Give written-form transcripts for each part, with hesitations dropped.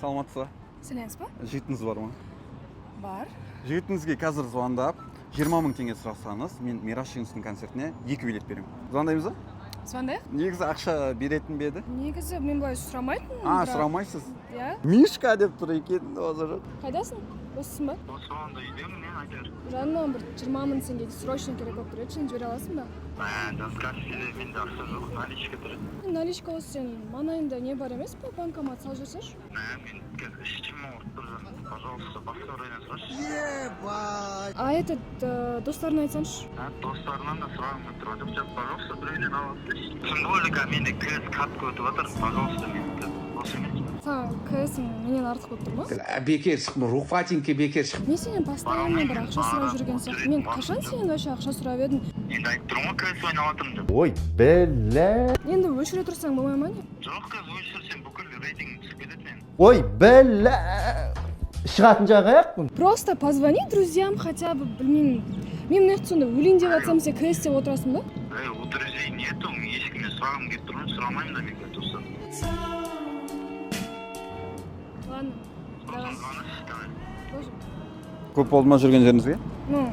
Саламатсыз ба? Сәлеметсіз ба? Жігітіңіз бар ма? Бар. Жігітіңізге қазір звондап, 20 000 теңге сұрасаңыз, мен Мирас Жүністің концертіне екі билет беремін. Звондаймыз ба? Звондайық. Негізі ақша беретін бе еді? Негізі мен былай сұрамайтынмын. А, бірақ- сұрамайсыз? Иә. Мишка деп тұр екен осы. Қайдасың? Боссың ба? Осыған үйдемін, не айта бер. Жаным, маған бір 20 000 теңге срочно керек болып тұр еді, сен жібере аласың ба? Мә, каспиде менде ақша жоқ, наличка тұр. Наличка болса, сен маңайында не бар емес па, банкомат, салып жіберсеңші. Мә, мен қазір ішім ауырып тұр, жаным, пожалуйста, басқа біреуден сұрашы. А этот достарына айтсаңшы. А, достарынан да сұрағым келіп тұрған жоқ, жап, пожалуйста, біреуден аласың. Тем более қазір менде КС катка өтіп жатыр, пожалуйста, мен қазір бос емес. Саған КС менен артық болып тұр ма? Бекер шық, Руфатинке бекер шық. Мен сенен постоянно бір ақша сұрап жүрген сияқты. Мен қашан сенен вообще ақша сұрап едім? Енді айтып тұрмын ғой, КС ойнап жатырмын деп. Ой, бля. Енді өшіре тұрсаң болмай ма, не? Жоқ, қазір өшірсем, бүкіл рейтингім түсіп кетеді менің. Ой, бля. Шығатын жағы аяқпын. Просто позвони друзьям хотя бы, білмеймін. Мен мына жақта сонда өлейін деп жатсам, сен КС деп отырасың ба? Ей, у друзей нету, ешкімнен сұрағым келіп тұр, сұрамаймын да мен қазір достарым. Ладно, давай. Звондашы, давай. Тоже. Көп болды ма жүрген жеріңізге? Ну,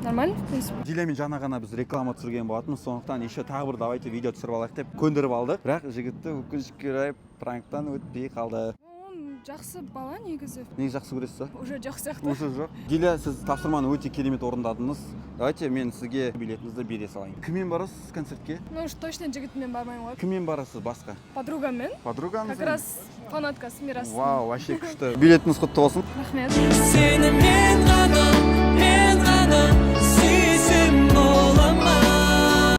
нормально, в принципе. Дилямен жаңа ғана біз реклама түсірген болатынбыз, сондықтан еще тағы бір давайте видео түсіріп алайық деп көндіріп алдық, бірақ жігітті, өкінішке орай, пранктан өтпей қалды. Он жақсы бала негізі. Неге, жақсы көресіз ба? Уже жоқ сияқты. Уже жоқ. Диля, сіз тапсырманы өте керемет орындадыңыз. Давайте мен сізге билетіңізді бере салайын. Кіммен барасыз концертке? Ну уж точно жігітіммен бармаймын ғой. Кіммен барасыз басқа? Подругаммен. Подругаңызбен? Как раз фанаткасы Мирас. Вау, вообще күшті. Билетіңіз құтты болсын. Рахмет. Сені мен ғана, мен ғана.